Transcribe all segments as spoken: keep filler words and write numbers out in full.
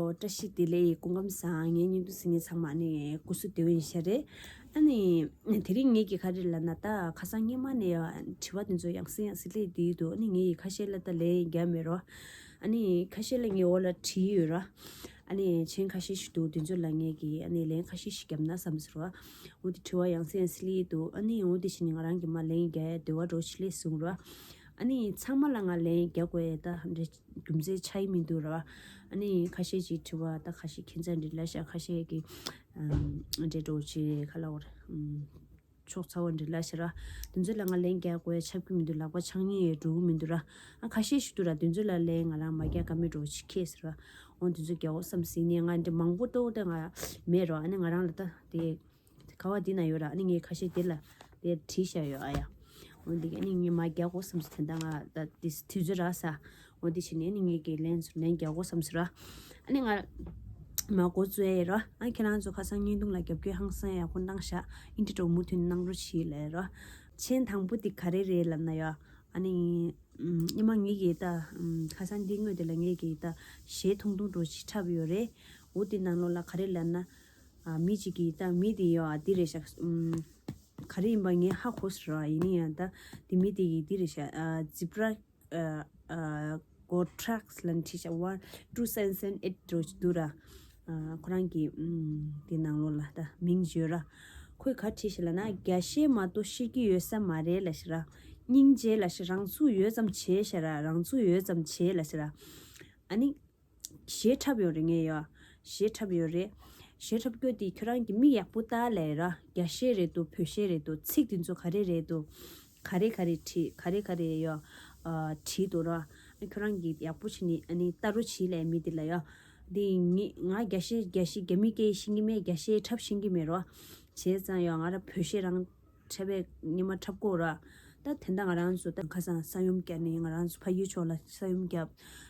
བཀྲ་ཤིས་བདེ་ལེགས། སྐུ་ཁམས་བཟང་། ངའི་བརྙན་ཐུང་གཟིགས་མཁན་ཚང་མ་ནི་སྐུ་གཟུགས་བདེ་པོ་ཡིན་ཤག་རེད། ཨ་ནི་དེ་རིང་ངེད་ཀྱི་ག་རེ་ལབ་ན། ད་ཁ་སང་སྔོན་མ་ནས་ཡང་དྲི་བ་དེ་ཚོ་ཡང་སེ་ཡང་སེ་སླེབས་བསྡད་འདུག་ཨ་ནི་ངས་ཁ་ཤས་ལ་ད་ལན་རྒྱག་མེད་རོ། ཨ་ནི་ཁ་ཤས་ལ་ངས་འོག་ལ་བྲིས་ཡོད་ར། ཨ་ནི་མཆན་ཁ་ཤས་ཤིག་འདུག་དེ་ཚོ་ལ་ངས་ཀྱི་ཨ་ནི་ལན་ཁ་ཤས་ཤིག་རྒྱབ་ན་བསམ་ཟེར་བ། འོ་དེ་དྲི་བ་ཡང་སེ་ཡང་སེ་སླེབས་འདུག་ཨ་ནི་འོ་དེ་བྱས་ནས་ང་རང་གིས་མར་ལན་རྒྱག་ཡ་འདོད་པ་འདྲ་ཅིག་སླེབས་སོང་ར། ཨ་ནི་ཚང་མ་ལ་ང་ལན་རྒྱག་དགོས་ཡ་ད་འདྲ་རྒྱུ་མཚན་ཆགས་ཀྱི་མི་འདུག་ར། ཨ་ནི་ཁ་ཤས་ཀྱིས་དྲི་བ་ད་ཁ་ཤས་ཁྱད་མཚར་འདྲ་ལབ་ཤག་ཁ་ཤས་ཀྱིས་ཨམ་འདྲ་འདྲ་ཅིག་ག་ལབ་དགོས་རེད། ཨམ་ཕྱོགས་ཚ་བོ་འདྲ་ལབ་ཤག་ར། དེ་ཚོ་ལ་ང་ལན་རྒྱག་དགོས་ཡ་ཆགས་ཀྱི་མི་འདུག་ལག་པ་འཆང་ཉེན་ཡོད་འགྲོ་གི་མི་འདུག་ར། ཨ་ཁ་ཤས་ཤིག་འདུག་ར། དེ་ཚོ་ལ་ལན་ང་རང་མ་རྒྱག་ཀ་མེད་འདྲ་ཅིག་ཁེལ་ཟེར་བ། འོ་དེ་ཚོ་རྒྱག་དགོས་བསམ་ཟིན་ནས་ང་འདྲ་མང་པོ་ཏོག་ཏོག་ང་མེད་རོ། ཨ་ནི་ང་རང་ལ་ད་དེ་ག་བ་འདི་ན་ཡོད་ར། ཨ་ནི་ངས་ཁ་ཤས་དེ་ལ་དེ་བྲིས་བཞག་ཡོད་ཨ་ཡ། འོ་འདི་ག་ཨ་ནི་ངས་མ་རྒྱག་དགོས་བསམ་སོང་། དེ་འདྲ་ང་ད་དེ་དུས་ཚོད་རག་ས། འོ་འདི་བྱས་ནས་ཨ་ནི་ངས་ཀྱི་ལན་ལན་རྒྱག་དགོས་བསམ་སོང་ར། ཨ་ནི་ང་མ་འགོ་བཙུགས་ཡ་ཡིན་ར། ཨ་ཁྱེད་རང་ཚོ་ཁ་སང་བརྙན་ཐུང་ལ་རྒྱབ་སྐྱོར་ཧང་སང་ཡག་པོ་གནང་ཤག་ཨིན་དྲི་གྲོགས་མུ་མཐུད་གནང་རོགས་བྱེད་ལབ་ར། མཆན་དང་པོ་འདི་ག་རེ་རེད་ལབ་ན་ཡ། ཨ་ནི་ཨམ་སྔོན་མ་ངེད་ཀྱིས་ད་ཨམ་ཁ་སང་འདི་སྔོན་དེ་ལ་ངེད་ཀྱིས་ད་གཞས་ཐུང་ཐུང་འདྲ་ཅིག་འཁྲབ་ཡོད་རེད། འོ་དེ་ནང་ལོགས་ལ་ག་རེ་ལབ་ན། ཨ་མི་གཅིག་གིས་ད་མི་དེ་ཡོད་ཨ་འདི་རེད་ཤག་ཨམ་ག་རེ་ཡིན་པ་ངས་ཧ་གོ་སོང་ར། ཡིན་ནའི་ཡང་ད་དེ་མི་དེ་གིས་འདི་རེད་ཤག་ཨ་ཛི་བྷ་ར་ཨ་ཨ་གོ་ཊྲེག་ལབ་ནས་བྲིས་ཤག་ཝན་ཊུ་སེ་བེན་སེ་བེན་ཨེཊ་འདྲ་ཅིག་འདུག་ར། ཨ་ཁོ་རང་གི་ཨམ་དེ་ནང་ལོགས་ལ་ད་མིང་བརྗོད་ར། ཁོས་ག་བྲིས་ཤག་ལབ་ན། རྒྱ་གཞས་མ་གཏོགས་ཤེས་ཀྱི་ཡོད་ས་མ་རེད་ལབ་ཤག་ར། སྙིང་རྗེ་ལབ་ཤག་རང་ཚུགས་ཡོད་ཙམ་བྱས་ཤག་ར། རང་ཚུགས་ཡོད་ཙམ་བྱས་ལབ་ཤག་ར། ཨ་ནི་གཞས་འཁྲབ་ཡོད་རེད། ངས་ཡ་གཞས་འཁྲབ་ཡོད་རེད། གཞས་འཁྲབ་རྒྱུ་དེ་ཁྱོད་རང་གི་མིག་ཡག་པོ་ལྟ་ལབ་ར། རྒྱ་གཞས་རེད་འདུག་བོད་གཞས་རེད་འདུག་ཚིག་དེ་ཚོ་ག་རེ་རེད་འདུག་ག་རེ་ག་རེ་བྲིས་ག་རེ་ག་རེ་ཡ་ཨ་བྲིས་འདུག་ར། ཨ་ཁྱོད་རང་གིས་ཡག་པོ་བྱས་ནས་ཨ་ནི་ལྟ་རོགས་བྱེད་ལབ་མི་དེ་ལ་ཡ། དེ་ངས་ང་རྒྱ་གཞས་རྒྱ་གཞས་རྒྱ་མི་སྐད་ཤེས་ཀྱི་མེད། རྒྱ་གཞས་འཁྲབ་ཤེས་ཀྱི་མེད་ར། བྱས་ཙང་ཡང་ང་ར་བོད་གཞས་རང་འཁྲབ་པའི་སྔོན་མ་འཁྲབ་དགོས་ར། ད་དེ་འདྲ་ང་རང་ཚོ་ད་ཁ་སང་ས་ཡོམ་བརྒྱབ་ནས་ང་རང་ཚོ་ཕ་ཡུལ་ཕྱོགས་ལ་ས་ཡོམ་བརྒྱབ་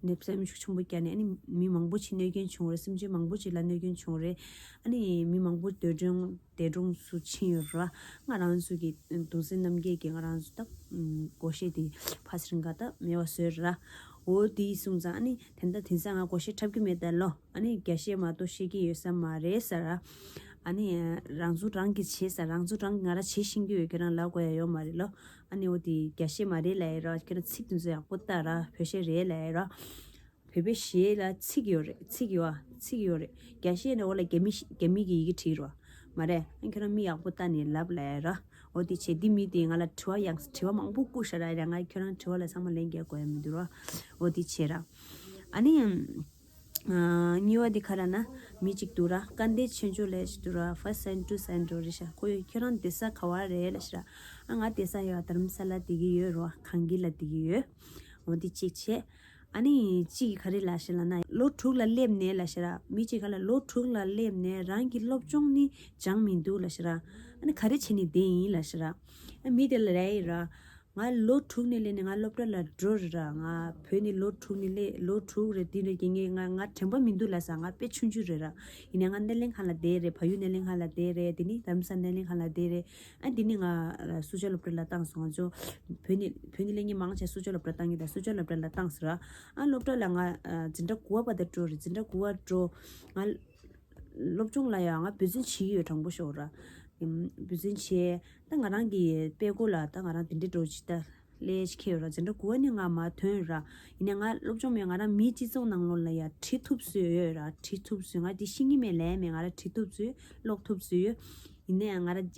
ནས་ས་ཡོམ་ཤུགས་ཆེན་པོ་བརྒྱབ་ནས་ཨ་ནི་མི་མང་པོ་ཅིག་གནོད་སྐྱོན་བྱུང་རེད། སེམས་ཅན་མང་པོ་ཅིག་ལ་གནོད་སྐྱོན་བྱུང་རེད། ཨ་ནི་མི་མང་པོ་འདས་གྲོངས་འདས་གྲོངས་སུ་ཕྱིན་ཡོད་ར། ང་རང་ཚོ་གི་གདུང་སེམས་རྣམ་རྒྱལ་གྱི་ང་རང་ཚོ་ད་སྒོར་གཞས་དེ་ཕ་སི་རིང་ག་ད་མེད་པ་བཟོས་ར། འོ་དེ་སོང་ཙང་ཨ་ནི་དེ་འདྲ་དེང་སང་ང་སྒོར་གཞས་འཁྲབ་ཀྱི་མེད་ད་ལོ། ཨ་ནི་རྒྱ་གཞས་མ་གཏོགས་ཤེས་ཀྱི་ཡོད་ས་མ་རེད་ཟེར། ཨ་ནི་རང་ཚོ་རང་གིས་བྱེད་ས་རང་ཚོ་རང་གིས་ང་རང་བྱེད་ཤེས་ཀྱི་ཡོད། ཁྱེད་རང་ལབ་དགོས་ཡ་ཡོད་མ་རེད་ལོ། ཨ་ནི་འོ་དེ་རྒྱ་གཞས་མ་རེད་ལབ་ཡ་ར། ཁྱེད་རང་ཚིག་དེ་ཚོ་ཡག་པོ་ལྟ་ར། བོད་གཞས་རེད་ལབ་ཡ་ར། བོད་པའི་གཞས་ལ་ཚིག་ཡོད་རེད། ཚིག་ཡོད་ཨ་ཚིག་ཡོད་རེད། རྒྱ་གཞས་ནས་འོ་ལ་རྒྱ་མི་རྒྱ་མི་གི་ཡི་གེ་བྲིས་རོ། མ་རེད། ཨ་ཁྱེད་རང་མིག་ཡག་པོ་ལྟ་ནས་ལབ་ལབ་ཡ་ར། འོ་དེ་བྱས་འདི་མི་དེ་ང་ལ་དྲི་བ་ཡང་དྲི་བ་མང་པོ་བསྐུར་ཤག་ར། ཡ་ང་ཁྱོད་རང་དྲི་བ་ལ་ཚང་མ་ལན་རྒྱག་དགོས་ཡ་མི་འདུག་ར། འོ་དེ་བྱས་ར། ཨ་ནི། ཨ་གཉིས་པ་དེ་ག་རེ་ལབ་ན། མི་གཅིག་འདུག་ར། སྐལ་ལྡན་ཆོས་འབྱོར་ལབ་ཞིག་འདུག་ར། ཕར་སན་ཊུ་སན་འགྲོ་རེད་ཤག་ཁོས་ཁྱོད་རང་བསྡད་ས་ག་བ་རེད་ལབ་ཤག་ར། ཨ་ང་བསྡད་ས་ཡ་དྷ་རམ་ས་ལ་བསྡད་ཀྱི་ཡོད་ར། གངས་སྐྱིད་ལ་བསྡད་ཀྱི་ཡོད། འོ་དེ་གཅིག་བྱས། ཨ་ནི་གཅིག་གིས་ག་རེ་ལབ་ཤག་ལབ་ན། ལོ་དྲུག་ལ་སླེབས་ནས་ལབ་ཤག་ར། མི་གཅིག་ག་ལ་ལོ་དྲུག་ལ་སླེབས་ནས་རང་གི་སློབ་སྦྱོང་ནི་སྦྱངས་མི་འདུག་ལབ་ཤག་ར། ཨ་ནི་ག་རེ་བྱས་ནས་བསྡད་ཡིན་ལབ་ཤག་ར། ཨ་མི་དེ་ལ་རེ་ཡིན་ར། ང་ལོ་དྲུག་ནས་སླེབས་ནས་ང་སློབ་གྲྭ་ལ་འགྲོ་རེད་ར། ང་བོད་ནས་ལོ་དྲུག་ནས་སླེབས་ལོ་དྲུག་རེད། དེ་རེད་ཀྱི་ངས་ང་ང་དྲན་པ་མི་འདུག་ལབ་ས། ང་དཔེ་ཆུང་ཆུང་རེད་ར། ཡིན་ནའི་ང་སྣེ་ལེན་ཁང་ལ་བསྡད་རེད། བལ་ཡུལ་སྣེ་ལེན་ཁང་ལ་བསྡད་རེད། དེ་ནི་དྷ་རམ་ས་ལ་སྣེ་ལེན་ཁང་ལ་བསྡད་རེད། ཨ་དེ་ནི་ང་སུ་ཇཱ་སློབ་གྲྭ་ལ་བཏང་སོང་། ང་ཚོ་བོད་ནས་བོད་ནས་སླེབས་མཁན་མང་ཆེ་སུ་ཇཱ་སློབ་གྲྭ་བཏང་གི། ད་སུ་ཇཱ་སློབ་གྲྭ་ལ་བཏང་ཟེར་ར། ཨ་སློབ་གྲྭ་ལ་ང་འཛིན་གྲྭ་དགུ་པ་བར་དུ་འགྲོ་རེད། འཛིན་གྲྭ་དགུ་པ་འགྲོ། ང་སློབ་སྦྱོང་ལ་ཡང་ང་འབད་བརྩོན་བྱེད་ཀྱི་ཡོད། དྲང་པོ་ཤོད་ར། འབད་བརྩོན་བྱས། ད་ང་རང་གི་དཔྲལ་མགོ་ལ་ད་ང་རང་དེ་འདྲའི་འགྲོ་ཅིག་ད་ལས་ཅིག་ཁེལ་ཡོད་ར། འཛིན་གྲྭ་དགུ་པ་ནས་ང་མར་ཐོན་ར། ཡིན་ནའི་ང་སློབ་སྦྱོང་མེད། ང་རང་མིའི་སྤྱི་ཚོགས་ནང་ལོགས་ལ་ཡ་ཁྲིད་ཐུབ་སྲོལ་ཡོད་ར། ཁྲིད་ཐུབ་སྲོལ། ང་དེ་ཤེས་ཀྱི་མེད་ལབ་མེད། ང་རང་ཁྲིད་ཐུབ་སྲོལ་ཀློག་ཐུབ་སྲོལ་ཡོད། ཡིན་ནའི་ང་རང་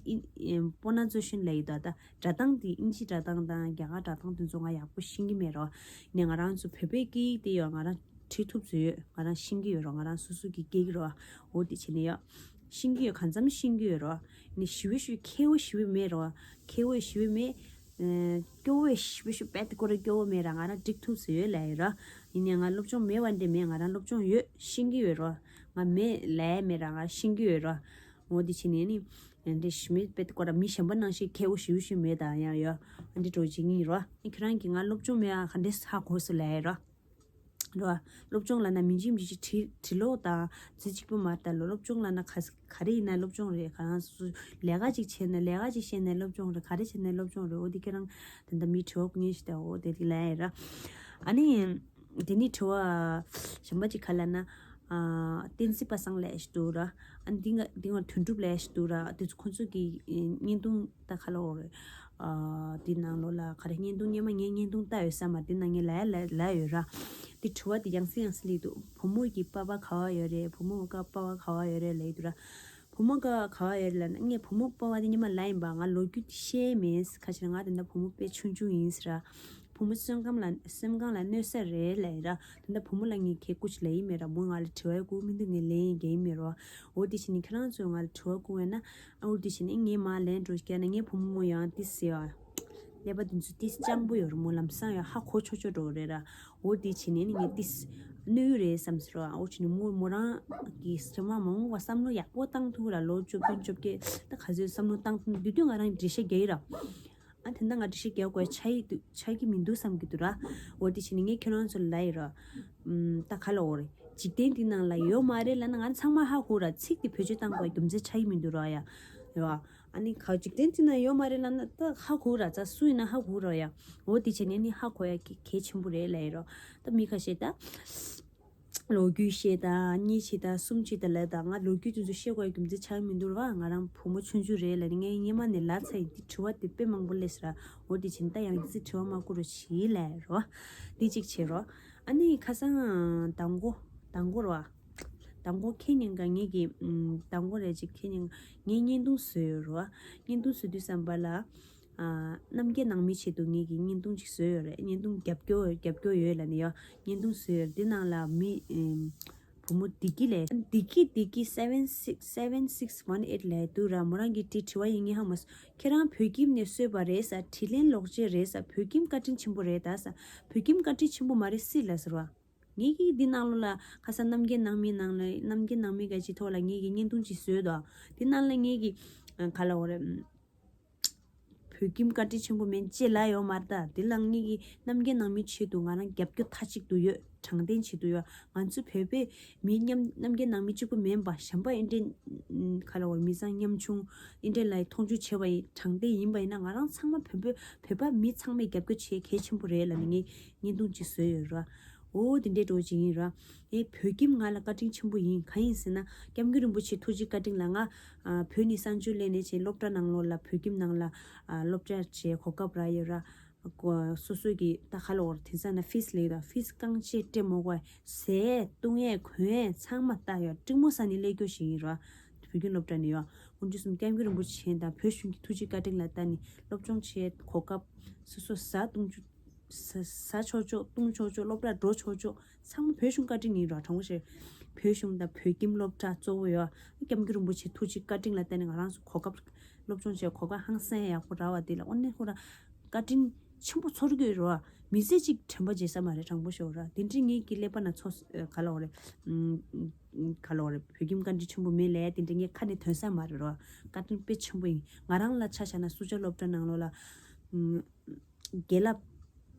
ཨིན་པོ་ན་ཛོ་ཤིན་ལབ་ཡོད་ད། ད་སྒྲ་གདངས་དེ་དབྱིན་ཇི་སྒྲ་གདངས་དང་རྒྱ་གར་སྒྲ་གདངས་དེ་ཚོ་ང་ཡག་པོ་ཤེས་ཀྱི་མེད་ར། ཡིན་ནའི་ང་རང་ཚོ་བོད་པའི་སྐད་ཡིག་དེ་ཡོད་ང་རང་ཁྲིད་ཐུབ་སྲོལ་ཡོད། ང་རང་ཤེས་ཀྱི་ཡོད་ར། ང་རང་སོ་སོ་གི་སྐད་ཡིག་ར། འོ་དེ་བྱས་ནས་ཡ། ཤེས་ཀྱི་ཡོད། གང་འཚམ་ཤེས་ཀྱི་ཡོད་ར། ནི་ཞེ་པོ་ཞེ་པོ་མཁས་པོ་ཞེ་པོ་མེད་ར། མཁས་པོ་ཞེ་པོ་མེད། ཨ་སྐྱོ་བོ་ཞེ་པོ་ཞེ་པོ་དཔེ་དེ་ཀོ་ར་སྐྱོ་བོ་མེད་ར། ང་རང་འགྲིག་ཐུབ་སྲོལ་ཡོད་ལབ་ཡོད་ར། ཡིན་ནའི་ང་སློབ་སྦྱོང་མེད་པ་འདྲ་མེད། ང་རང་སློབ་སྦྱོང་ཡོད། ཤེས་ཀྱི་ཡོད་ར། ང་མེད་ལབ་མེད་ར། ང་ཤེས་ཀྱི་ཡོད་ར། འོ་དེ་བྱས་ནས་ནི། འདི་ཞི་མི་དཔེ་དེ་ཀོ་ར་མི་གཞན་པ་ནང་བཞིན་མཁས་པོ་ཞེ་པོ་ཞེ་པོ་མེད་ད། ཡང་ཡོད། འདི་འགྲོ་བྱེད་ངེས་ར། ཁྱེད་རང་གིས་ང་སློབ་སྦྱོང་མེད་ཨ་ག་འདྲས་ཧ་གོ་སོང་ལབ་ཡོད་ར། རེད་བ། སློབ་སྦྱོང་ལབ་ན་མི་གཅིག་མི་གཅིག་བྲིས་བྲིས་ཀློག་དང་ཚིག་གཅིག་པོ་མ་རེད་ད་ལོ། སློབ་སྦྱོང་ལབ་ན་ག་ག་རེ་ཡིན་ན་སློབ་སྦྱོང་རེད། ང་རང་ཚོ་ལས་ཀ་ཅིག་བྱས་ན་ལས་ཀ་ཅིག་བྱས་ན་སློབ་སྦྱོང་རེད། ག་རེ་བྱས་ན་སློབ་སྦྱོང་རེད། འོ་དེ་ཁྱེད་རང་ད་ལྟ་མི་དྲི་བ་ངས་ཞིག་ད་འོ་དེ་དེ་ལབ་ཡ་ར། ཨ་ནི་དེ་ནི་དྲི་བ་གཞན་པ་ཅིག་ག་ལབ་ན། བསྟན་འཛིན་པ་སངས་ལས་ཞིག་འདུག་ར། ཨ་འདི་ང་འདི་ང་དོན་གྲུབ་ལས་ཞིག་འདུག་ར། དེ་ཚོ་ཁོ་ཚོ་གི་བརྙན་ཐུང་ད་ག་ལ་འོ་རེད། འདི་ནང་ལོགས་ལ་ག་རེ་བརྙན་ཐུང་སྔོན་མ་ངས་བརྙན་ཐུང་ལྟ་ཡོད་ས་མ་རེད། འདི་ནང་ངས་ལ་ལ་ལ་ཡོད་ར། འདི་དྲི་བ་འདི་ཡང་སེ་ཡང་སེ་སླེབས་འདུག་བུ་མོ་གི་པ་ཕ་ག་བ་ཡོད་རེད། བུ་མོ་གི་པ་ཕ་ག་བ་ཡོད་རེད་ལབ་ཡོད་འདུག་ར། བུ་མོ་ག་ག་བ་ཡོད་རེད་ལབ་ན། ངས་བུ་མོ་པ་ཕ་དེ་སྔོན་མ་ལབ་ཡིན་པ། ང་ལོ་རྒྱུས་དེ་ཤེས་མེད། ཁ་ཤས་ང་དེ་འདྲ་བུ་མོ་དཔེ་ཆུང་ཆུང་ཡིན་ཟེར་ར། བུ་མོ་སེམས་ཁམས་ལ་སེམས་ཁམས་ལ་གནོད་ས་རེད་ལབ་ཡིན་ར། དེ་འདྲ་བུ་མོ་ལ་ངས་ཁྱེད་སྐུ་ཅི་ལབ་ཡིན་མེད་ར། མོ་ང་ལ་དྲི་བ་བསྐུར་མི་འདུག་ངས་ལན་རྒྱག་ཡིན་མེད་ར། འོ་དེ་བྱས་ནས་ཁྱེད་རང་ཚོས་ང་ལ་དྲི་བ་བསྐུར་བས་ན། ཨ་འོ་དེ་བྱས་ནས་ངས་མ་ལན་འགྲོ་བསྐྱལ་ན། ངའི་བུ་མོ་ཡང་ཏིས་ཟེར་བ། ཀླད་པ་དེ་ཚོ་ཏིས་སྤྱང་པོ་ཡོད་ར། མོ་ལམ་སང་ཡང་ཧ་གོ་ཆོག་ཆོག་འགྲོ་རེད་ར། འོ་དེ་བྱས་ནས་ནི་ངས་ཏིས་གནོད་ཡུལ་རེད་བསམ་ཟེར་བ། འོ་བྱས་ནས་མོ་མོ་རང་གི་སེམས་ལ་མ་འོངས་པ་བསམ་བློ་ཡག་པོ་བཏང་ཐུབ་ར། ལོ་བཅུ་བདུན་བཅོ་བརྒྱད་ད་ག་ཚོད་བསམ་བློ་བཏང་ཐུབ་འདུག་དུས་ང་རང་འགྲེལ་བཤད་རྒྱག་ཡིན་ར། ཨ་དེ་འདྲ་ང་འགྲེལ་བཤད་རྒྱག་དགོས་ཆགས་ཀྱི་འདུག་ཆགས་ཀྱི་མི་འདུག་བསམ་གྱི་འདུག་ར། འོ་དེ་བྱས་ནས་ངས་ཁྱེད་རང་ཚོ་ལ་ཡིན་ར། ཨམ། ད་ག་ལ་འོ་རེད། འཇིག་རྟེན་འདི་ནང་ལ་ཡོད་མ་རེད་ལབ་ན་ང་ཚང་མ་ཧ་གོ་ར། ཚིག་དེ་བེད་སྤྱོད་བཏང་དགོས་རྒྱུ་མཚན་ཆགས་ཀྱི་མི་འདུག་ར་ཡ། ཡོད་ཨ། ཨ་ནི་ག་འཇིག་རྟེན་འདི་ནང་ཡོད་མ་རེད་ལབ་ན་ད་ཧ་གོ་ར། ད་སུ་ཡིན་ན་ཧ་གོ་ར་ཡ། འོ་དེ་བྱས་ནས་ནི་ཧ་གོ་ཡ་གལ་གལ་ཆེན་པོ་རེད་ལབ་ཡིན་ར། ད་མི་ཁ་ཤས་ད། ལོ་རྒྱུས་བཤད་དང་གཉིས་བྱེད་དང་གསུམ་བྱེད་དང་ལབ་དང་། ང་ལོ་རྒྱུས་དེ་ཚོ་བཤད་དགོས་རྒྱུ་མཚན་ཆགས་མི་འདུག་ར་བ། ང་རང་བུ་མོ་ཆུང་ཆུང་རེད་ལབ་ནས་ངས་སྔོན་མ་ནས་ལབ་ཚར་ཡིན། འདི་དྲི་བ་དེ་དཔེ་མང་པོ་སླེབས་ཤག་ར། འོ་དེ་བྱས་ནས་ད་ཡང་ཅིག་དྲི་བ་མ་བསྐུར་རོགས་བྱེད་ལབ་ར་བ། འདི་གཅིག་བྱེད་ར། ཨ་ནི་ཁ་སང་མདང་དགོང་མདང་དགོང་ར་བ། མདང་དགོང་ཁེ་ཉིན་ག་ངེད་ཀྱི་མདང་དགོང་རེད་ཅིག་ཁེ་ཉིན་ངས་བརྙན་ཐུང་བཟོས་ཡོད་ར་བ། བརྙན་ཐུང་བཟོས་དུས་ཙམ་པ་ལ། ཨ། རྣམ་རྒྱལ་ནང་མི་ཆེད་དུ་ངེད་ཀྱིས་བརྙན་ཐུང་ཅིག་བཟོས་ཡོད་རེད། བརྙན་ཐུང་རྒྱབ་སྐྱོར་རྒྱབ་སྐྱོར་ཡོད་ལབ་ནས་ཡོད། བརྙན་ཐུང་བཟོས་ཡོད་རེད། འདི་ནང་ལ་མི་ཨེམ། བུ་མོ་བདེ་སྐྱིད་ལས། བདེ་སྐྱིད་བདེ་སྐྱིད་seven six seven six one eight ལབ་འདུག་ར། མོ་རང་གིས་དྲི་དྲི་བ་ཡིན་ངེས་ཧ་མ་སོང་། ཁྱེད་རང་བོད་ཁྱིམ་ནས་གསོས་པ་རེད་ས། དྲིན་ལན་ལོག་སྤྱད་རེད་ས། བོད་ཁྱིམ་བཀའ་དྲིན་ཆེན་པོ་རེད་ད་ས། བོད་ཁྱིམ་བཀའ་དྲིན་ཆེན་པོ་མ་རེད་སྲིད་ལ་ཟེར་བ། ངེད་ཀྱིས་འདི་ནང་ལོགས་ལ་ཁ་སང་རྣམ་རྒྱལ་ནང་མི་ནང་ལ་རྣམ་རྒྱལ་ནང་མི་ག་ཅིག་ཐོག་ལ་ངེད་ཀྱིས་བརྙན་ཐུང་ཅིག་བཟོས་དོ། འདི་ནང་ལ་ངེད་ཀྱིས་ག་ལ་འོ་རེད། བོད་ཁྱིམ་བཀའ་དྲིན་ཆེན་པོ་མིན་ཅེས་ལབ་ཡོད་མ་རེད་ད། དེ་ལ་ངེད་ཀྱིས་རྣམ་རྒྱལ་ནང་མི་ཆེད་དུ་ང་རང་རྒྱབ་སྐྱོར་མཐའ་གཅིག་ཏུ་ཡོད། དྲང་བདེན་བྱེད་དུ་ཡོད། ང་ཚོ་བོད་པའི་མི་མཉམ་རྣམ་རྒྱལ་ནང་མི་གཅིག་པུ་མིན་པ། གཞན་པ་ཨིན་ཏྲེ་ག་ལ་འོ་མི་ཚང་ཉམ་ཆུང་ཨིན་ཏྲེ་ལ་མཐོང་ཆུང་བྱས་པ་ཡིན། དྲང་བདེན་ཡིན་པ་ཡིན་ན་ང་རང་ཚང་མ་བོད་པ་བོད་པ་མི་ཚང་མས་རྒྱབ་སྐྱོར་བྱེད་གལ་ཆེན་པོ་རེད་ལབ་ནས་ངས་བརྙན་ཐུང་ཅིག་བཟོས་ཡོད་ར། འོ་དེ་འདྲའི་འགྲོ་ཅིག་ཡིན་ར། ཨེ་བོད་ཁྱིམ་ང་ལ་བཀའ་དྲིན་ཆེན་པོ་ཡིན། གང་ཡིན་ཟེར་ན་སྐྱབས་མགོན་རིན་པོ་ཆེ་ཐུགས་རྗེ་བཀའ་དྲིན་ལ་ང་ཨ་བོད་ནས་གསར་འབྱོར་སླེབས་ནས་བྱས་སློབ་གྲྭ་ནང་ལོགས་ལ་བོད་ཁྱིམ་ནང་ལ་ཨ་སློབ་གྲྭ་བྱས་གོ་སྐབས་རག་ཡོད་ར། སོ་སོ་གི་ད་ག་ལ་འོ་ར་དེང་སང་ན་ཕིས་ལེགས་དང་ཕིས་རྐང་རྗེས་སྤྲད་མོ་གོ་ཟས་བཏུང་ཡས་གོན་ཡས་ཚང་མ་ལྟ་ཡོད། ཀྲིང་མོ་ས་ནས་སླེབས་རྒྱུ་ཞིག་ཡིན་ར། བོད་ཁྱིམ་སློབ་གྲྭ་ནས་ཡོད། དཀོན་མཆོག་གསུམ་སྐྱབས་མགོན་རིན་པོ་ཆེ་དང་བོད་གཞུང་གི་ཐུགས་རྗེ་བཀའ་དྲིན་ལ་བལྟ་ནས་སློབ་སྦྱོང་བྱས་གོ་སྐབས་སོ་སོ་ཟ་བཏུང་རྒྱུ། ཟ་ཟ་ཆོག་ཆོག་བཏུང་ཆོག་ཆོག་སློབ་གྲྭ་འགྲོ་ཆོག་ཆོག་ཚང་མ་བོད་གཞུང་བཀའ་དྲིན་ཡིན་ར། དྲང་པོ་བཤད། བོད་གཞུང་དང་བོད་ཁྱིམ་སློབ་གྲྭ་གཙོ་བོ་ཡོད། སྐྱབས་མགོན་རིན་པོ་ཆེ་ཐུགས་རྗེ་བཀའ་དྲིན་ལ་བརྟེན་ནས་ང་རང་ཚོ་གོ་སྐབས་སློབ་སྦྱོང་བྱས་གོ་སྐབས་ཧང་སང་ཡག་པོ་རག་པ་དེ་ལ་དངོས་གནས་ཁོ་ར་བཀའ་དྲིན་ཆེན་པོ་ཚོར་གྱི་ཡོད་ར། མི་ཚེ་གཅིག་དྲན་པ་བརྗེད་ས་མ་རེད། དྲང་པོ་ཤོད་ར། དེ་འདྲའི་ངེད་ཀྱི་ཀླད་པ་ན་ཚོ་ག་ལ་འོ་རེད། ག་ལ་འོ་རེད། བོད་ཁྱིམ་བཀའ་དྲིན་ཆེན་པོ་མེད་ལས་དེ་འདྲའི་ངའི་ཁ་ནས་ཐོན་ས་མ་རེད་ར། བཀའ་དྲིན་དཔེ་ཆེན་པོ་ཡིན། ང་རང་ལ་ཆ་བཞག་ན་སུ་ཇཱ་སློབ་གྲྭ་ནང་ལོགས་ལ། དགེ་ལགས་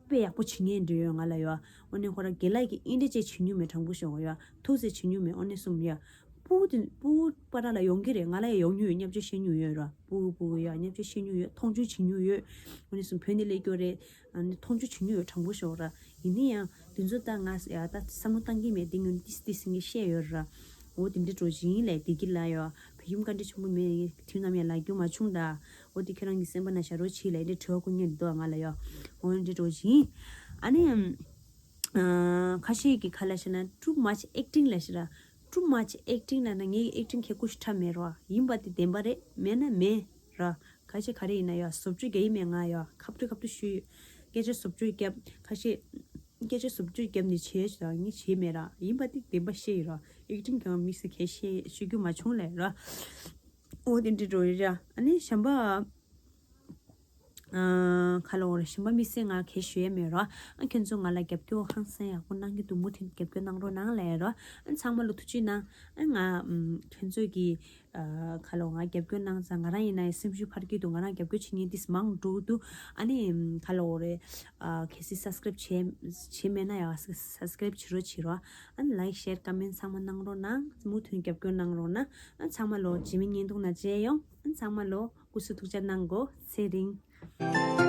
དཔེ་ཡག་པོ་བྱེད་མཁན་འདྲ་ཡོད་ང་ལ་ཡོད། འོ་ནས་ཁོ་རང་དགེ་ལགས་ཀྱི་ཨིན་དྲ་ཅེས་བྱེད་མྱོང་མེད། དྲང་པོ་ཤོད་ཡོད། ཐུགས་རྗེ་བྱེད་མྱོང་མེད། འོ་ནས་གསུམ་ཡ། སྤུ་གུ་དེ་སྤུ་གུ་པ་ར་ལ་ཡོང་གི་རེད། ང་ལ་ཡང་ཡོང་མྱོང་ཡོད། བརྙས་བཅོས་བཤད་མྱོང་ཡོད་ར། སྤུ་གུ་སྤུ་གུ་ཡ་བརྙས་བཅོས་བཤད་མྱོང་ཡོད། མཐོང་ཆུང་བྱེད་མྱོང་ཡོད། འོ་ནས་གསུམ་བོད་ནས་སླེབས་སྐྱོ་རེད། ཨ་ནི་མཐོང་ཆུང་བྱེད་མྱོང་ཡོད། དྲང་པོ་ཤོད་ར། ཡིན་ན་ཡང་དེ་ཚོ་ད་ང་ཡ་ད་བསམ་བློ་བཏང་གི་མེད། དེ་ངོས་ཏིས་ཏིས་ངས་བཤད་ཡོད་ར། འོ་དེ་འདྲ་འགྲོ་བཞིན་ལས་བདེ་སྐྱིད་ལ་ཡོད། བོད་ཁྱིམ་བཀའ་དྲིན་ཆེན་པོ་མེད། དུས་ནམ་ཡང་ལབ་རྒྱུ་མ་བྱུང་ད། འོ་དེ་ཁྱེད་རང་གི་སེམས་པ་ན་བཞག་རོགས་བྱེད་ལ་འདི་འདྲའི་དྲི་བ་བསྐུར་མཁན་འདུག་ང་ལ་ཡོད། འོ་འདི་འདྲ་འགྲོ་བཞིན། ཨ་ནི། ཨ་ཁ་ཤས་ཀྱིས་ག་ལབ་ཤེ་ན་too much acting ལབ་ཤེ་ར། too much acting ལབ་ན་ངའི་acting ཁྱེད་སྐུ་ཞབས་ཁྲ་མེད་རོ། ཡིན་པ་དེ་བདེན་པ་རེད། མེད་ན་མེད་ར། ཁ་ཤས་ག་རེ་ཡིན་ན་ཡོད་བཟོ་བཅོས་རྒྱག་ཡིན་མེད་ང་ཡོད་ཁ་ཕྲུ་ཁ་ཕྲུ་ཞུས་ཡོད། སྐད་ཆ་བཟོ་བཅོས་རྒྱབ་ཁ་ཤས། སྐད་ཆ་བཟོ་བཅོས་རྒྱབ་ནས་བྱས་ཤག་ངས་བྱས་མེད་ར། ཡིན་པ་དེ་བདེན་པ་བཤད་ཡིན་ར། acting གང་མི་སེ་ཁས་བཤད་ཤོད་རྒྱུ་མ་བྱུང་ལས་ར། འོ་དེ་འདྲ་འགྲོ་ཡི་ར། ཨ་ནི་གཞན་པ། ཨ་ཁ་ལོ་རེ་གཞན་པ་མི་སེ་ང་ཁས་ཤོད་ཡ་མེད་ར། ཨ་ཁྱོད་ཚོ་ང་ལ་རྒྱབ་སྐྱོར་ཧང་སང་ཡག་པོ་གནང་གི་འདུག་མུ་མཐུད་རྒྱབ་སྐྱོར་གནང་རོགས་གནང་ལས་ར། ཨ་ཚང་མ་ལོ་ཐུགས་རྗེ་གནང་། ཨ་ང་ཨམ་ཁྱོད་ཚོ་གི་ཨ་ཁ་ལོ་ང་རྒྱབ་སྐྱོར་གནང་ཙང་ང་རང་ཡིན་ན་ཡང་སེམས་ཤུགས་འཕར་གྱི་འདུག་ང་རང་རྒྱབ་སྐྱོར་བྱེད་མཁན་ཏིས་མང་འགྲོ་གི་འདུག་ཨ་ནི་ཨམ་ཁ་ལོ་རེ་ཨ་གལ་སྲིད་subscribe བྱས་བྱས་མེད་ན་ཡང་subscribe བྱེད་རོགས་བྱེད་རོགས། ཨ་ནི་like share comment ཚང་མ་གནང་རོགས་གནང་། མུ་མཐུད་རྒྱབ་སྐྱོར་གནང་རོགས་གནང་། ཨ་ཚང་མ་ལོ་རྗེས་མའི་བརྙན་ཐུང་ནང་མཇལ་ཡོང་། ཨ་ཚང་མ་ལོ་སྐུ་གཟུགས་ཐུགས་ཅག་གནང་གོ་ཚེ་རིང་།